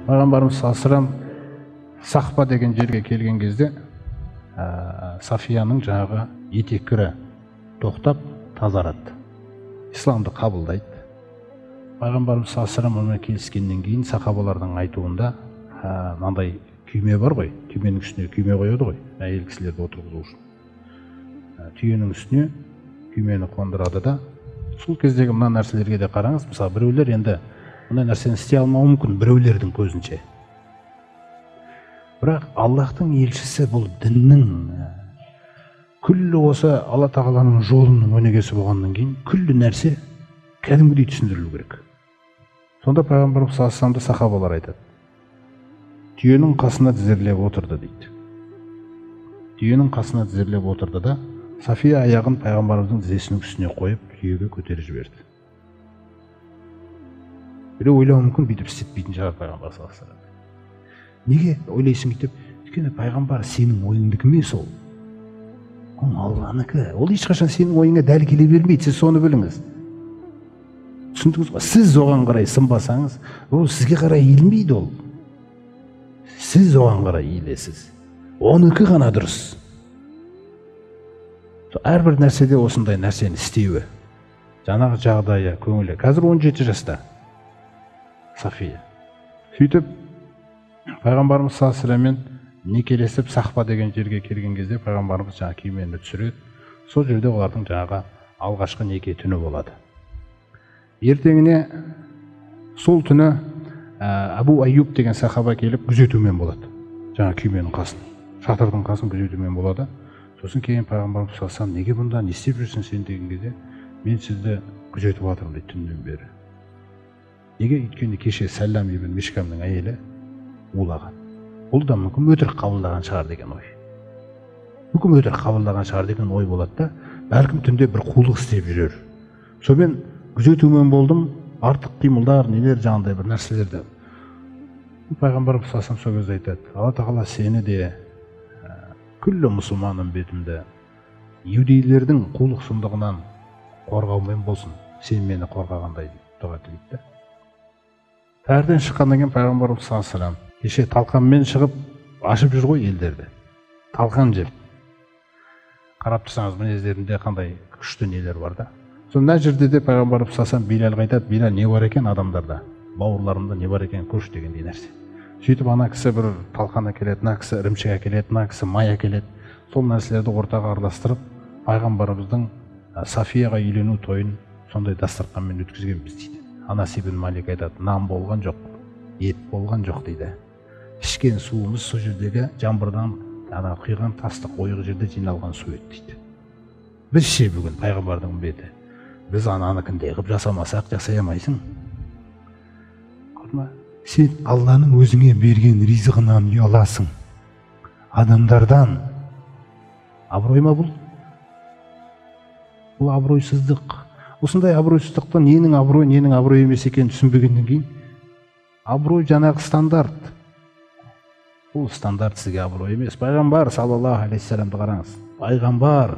Пайғамбарымыз саллаллаху Сахба деген жерге келген кезде Сафияның жаңағы етеккірі тоқтап тазарады. Исламды қабылдайды. Пайғамбарымыз саллаллаху онымен келіскеннен кейін сахабалардың айтуында мынандай күйме бар ғой, күйменің үстіне күйме қояды ғой, әйел кісілерді отырғызу үшін. Түйенің үстіне күймені қондырады да, сол кездегі мына нәрселерге де қараңыз, мысалы біреулер енді мұндай нәрсені істей алмауы мүмкін біреулердің көзінше. Бірақ Аллахтың елшісі бұл діннің күллі осы Алла тағаланың жолының өнегесі болғаннан кейін күллі нәрсе кәдімгідей түсіндірілу керек. Сонда пайғамбарымыз саллаллаху алейхи сахабалар айтады. Түйенің қасына тізерлеп отырды дейді. Түйенің қасына тізерлеп отырды да, Сафия аяғын пайғамбарымыздың тізесінің үстіне қойып, түйеге көтеріп жіберді. Біреу ойлауы мүмкін, бүйтіп істетпейтін шығар пайғамбар саллаллаху алейхи. Неге ойлайсың деп? Өйткені пайғамбар сенің ойыңдікі емес ол. Ол Алланікі. Ол ешқашан сенің ойыңа дәл келе бермейді, сіз соны біліңіз. Түсіндіңіз ғой? Сіз оған қарай сынбасаңыз, ол сізге қарай иілмейді ол. Сіз оған қарай иілесіз. Оныкі ғана дұрыс. Әрбір нәрседе осындай нәрсені істеуі. Жаңағы жағдайы, көңілі. Қазір 17 жаста Сафия. Сөйтіп пайғамбарымыз саллаллаху алейхи некелесіп Сахба деген жерге келген кезде пайғамбарымыз жаңа күймені түсіреді. Сол жерде олардың жаңағы алғашқы неке түні болады. Ертеңіне сол түні Әбу Аюб деген сахаба келіп күзетумен болады. Жаңа күйменің қасын, шатырдың қасын күзетумен болады. Сосын кейін пайғамбарымыз саллаллаху алейхи неге бұнда не істеп жүрсің сен деген кезде, мен сізді күзетіп жатырмын дейді түннен бері. Неге? Өйткені кеше Сәллам ибн Мишкамның әйелі улаған. Бұл да мүмкін өтірік қабылдаған шығар деген ой. Мүмкін өтірік қабылдаған шығар деген ой болады да, бәлкім түнде бір қулық істеп жүрер. Сонымен күзетумен болдым, артық қимылдар, нелер жаңағыдай бір нәрселерді. Пайғамбарымыз саллаллаху алейхи сол кезде айтады: Алла тағала сені де, күллі мұсылман үмбетімді иудейлердің қулық сұмдығынан қорғаумен болсын, сен мені қорғағандай деп дұға тілейді да. Тәһірден шыққаннан кейін пайғамбарымыз саллаллаху алейхи кеше талқанмен шығып ашып жүр ғой елдерді. Талқан жеп. Қарап тұрсаңыз мінездерінде қандай күшті нелер бар да. Сонда мына жерде де пайғамбарымыз саллаллаху алейхи Билалға айтады: Билал, не бар екен адамдарда? Бауырларымда не бар екен көрші дегендей нәрсе. Сөйтіп ана кісі бір талқан әкеледі, мына кісі ірімшік әкеледі, мына кісі май әкеледі. Сол нәрселерді ортаға араластырып, пайғамбарымыздың Сафияға үйлену тойын сондай дастарханмен өткізгенбіз дейді. Анас ибн Малик айтады: нан болған жоқ, ет болған жоқ дейді. Ішкен суымыз сол жердегі жаңбырдан ана құйған тастық ойық жерде жиналған су еді дейді. Біз ше бүгін пайғамбардың үмбеті, біз ананікіндей қылып жасамасақ жасай алмайсың. Көрдің ба? Сен Алланың өзіңе берген ризығынан ұяласың. Адамдардан. Абырой ма бұл? Бұл абыройсыздық. Осындай абыройсыздықтан ненің абырой, ненің абырой емес екенін түсінбегеннен кейін абырой жаңағы стандарт. Бұл стандарт сізге абырой емес. Пайғамбар саллаллаху алейхи вассаламды қараңыз. Пайғамбар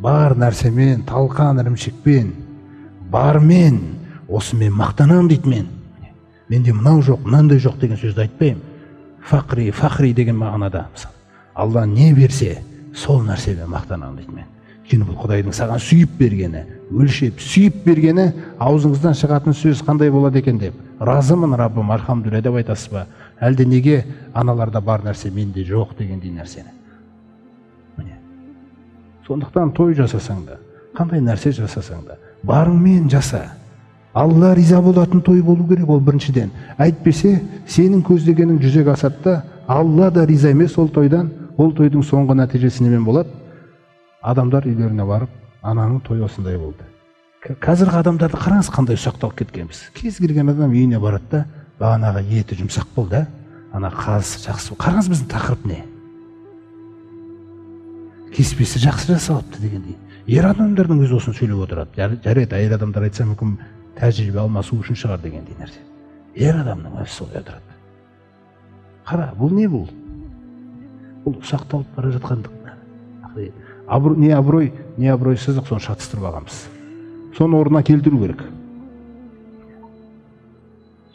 бар нәрсемен, талқан ірімшікпен, бармен, осымен мақтанамын дейді мен. Менде мынау жоқ, мынандай жоқ деген сөзді айтпаймын. Фақри, фақри деген мағынада. Мысалы, Алла не берсе, сол нәрсемен мақтанамын дейді мен. Өйткені бұл Құдайдың саған сүйіп бергені, өлшеп сүйіп бергені, аузыңыздан шығатын сөз қандай болады екен деп. Разымын Раббым, альхамдулилля деп айтасыз ба? Әлде неге аналарда бар нәрсе менде жоқ дегендей нәрсені. Міне. Сондықтан той жасасаң да, қандай нәрсе жасасаң да, барыңмен жаса. Алла риза болатын той болу керек ол біріншіден. Әйтпесе, сенің көздегенің жүзеге асады да, Алла да риза емес ол тойдан. Ол тойдың соңғы нәтижесі немен болады? Адамдар үйлеріне барып, ананың тойы осындай болды. Қазіргі адамдарды қараңыз, қандай ұсақталып кеткенбіз. Кез келген адам үйіне барады да, бағанағы еті жұмсақ болды, ана қазысы жақсы. Қараңыз, біздің тақырып не? Кеспесі жақсы жасалыпты дегендей. Ер адамдардың өзі осыны сөйлеп отырады. Жарайды, әйел адамдар айтса мүмкін тәжірибе алмасу үшін шығар дегендей нәрсе. Ер адамның өзі солай отырады. Қара, бұл не бұл? Бұл ұсақталып бара жатқандық. Не абырой, не абыройсыздық, соны шатыстырып алғанбыз. Соны орнына келтіру керек.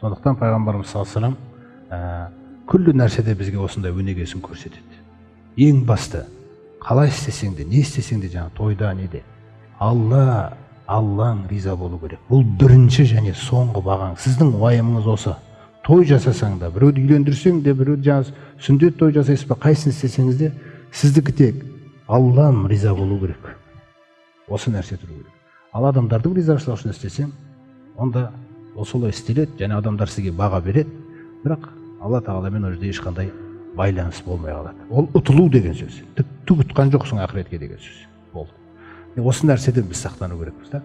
Сондықтан пайғамбарымыз саллаллаху алейхи вассалам күллі нәрседе бізге осындай өнегесін көрсетеді. Ең басты, қалай істесең де, не істесең де, жаңа тойда неде, Алла, Аллаң риза болу керек. Бұл бірінші және соңғы бағаң. Сіздің уайымыңыз осы. Той жасасаң да, біреуді үйлендірсең де, біреуді жаңа сүндет той жасайсыз ба, қайсысын істесеңіз де, сіздікі тек Аллам риза болу керек. Осы нәрсе тұру керек. Ал адамдардың ризашылығы үшін істесең, онда ол солай істеледі, және адамдар сізге баға береді. Бірақ Алла тағаламен ол жерде ешқандай байланыс болмай қалады. Ол ұтылу деген сөз. Түк ұтқан жоқсың ақыретке деген сөз. Болды. Осы нәрседен біз сақтану керекпіз да.